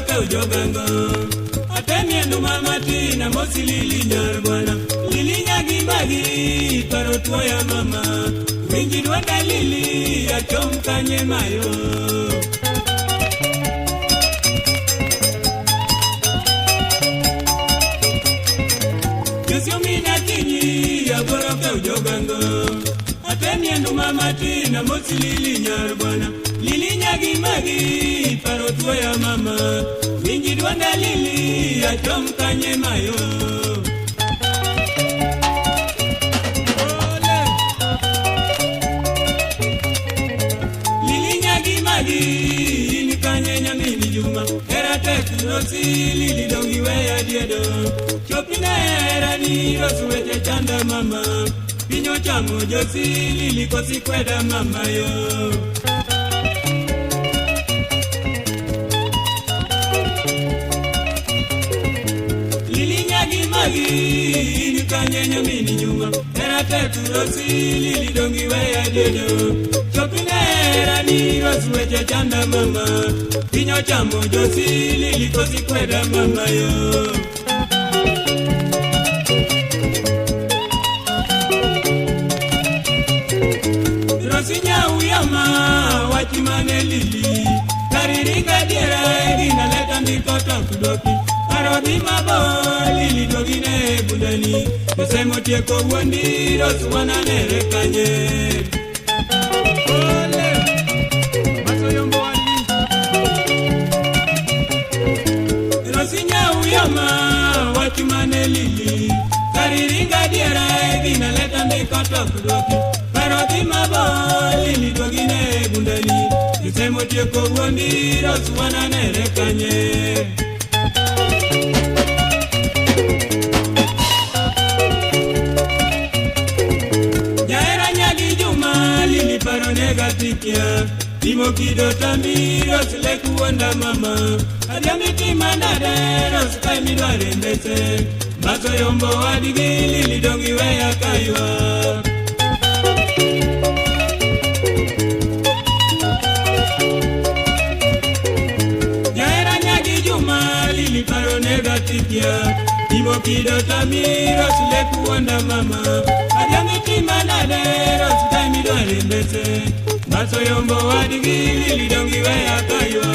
ke ujogango. Atemie nduma matin amosi Lili nyar bwana. Lili nyagi magi paro tuoya mama. Winji dwonda Lili achom kanye mayo. Josio mina kinyi agoro ke ujogango. Atemie nduma matin amosi Lili nyar bwana. Lili nyagi magi paro tuoya mama. Winji dwonda Lili achom kanye mayo. Ole. Lili nyagi magi in kanye nyamini Juma. Hera tek rosi Lili dongi weya diedo. Chopine hera ni rosi weche chanda mama. Piny ochamo josi Lili kosi kweda mama yo. Lili nyagi magi in kanye nyamini Juma. Hera tek rosi Lili dongi weya diedo. Chopine hera ni rosi weche chanda mama. Piny ochamo josi Lili kosi kweda mama yo. Rosi nyauyama wach mane Lili. Kariringa diera gina leta ndiko tok dwoki. Paro dhi mabor Lili duogine bundani. Josemo tieko wuondi Rosi wananere kanye. Ole. Masoyombo wadgi. Rosi nyauyama wach mane Lili. Kariringa diera gina leta ndiko tok dwoki. Paro dhi mabor Lili duogine bundani. Josemo tieko wuondi Rosi wananere kanye. Jahera nyagi Juma Lili paro nega tikia. Timo kido tami Rosi lek wuonda mama. Adhiambo tima nade Rosi kae midware mbese. Maso yombo wadgi Lili dongi weya kaywa. Jahera nyagi Juma Lili paro nega tikia. Timo kido tami Rosi lek wuonda mama. Adhiambo tima nade Rosi kae midware mbese. Maso yombo wadgi Lili dongi weya kaywa.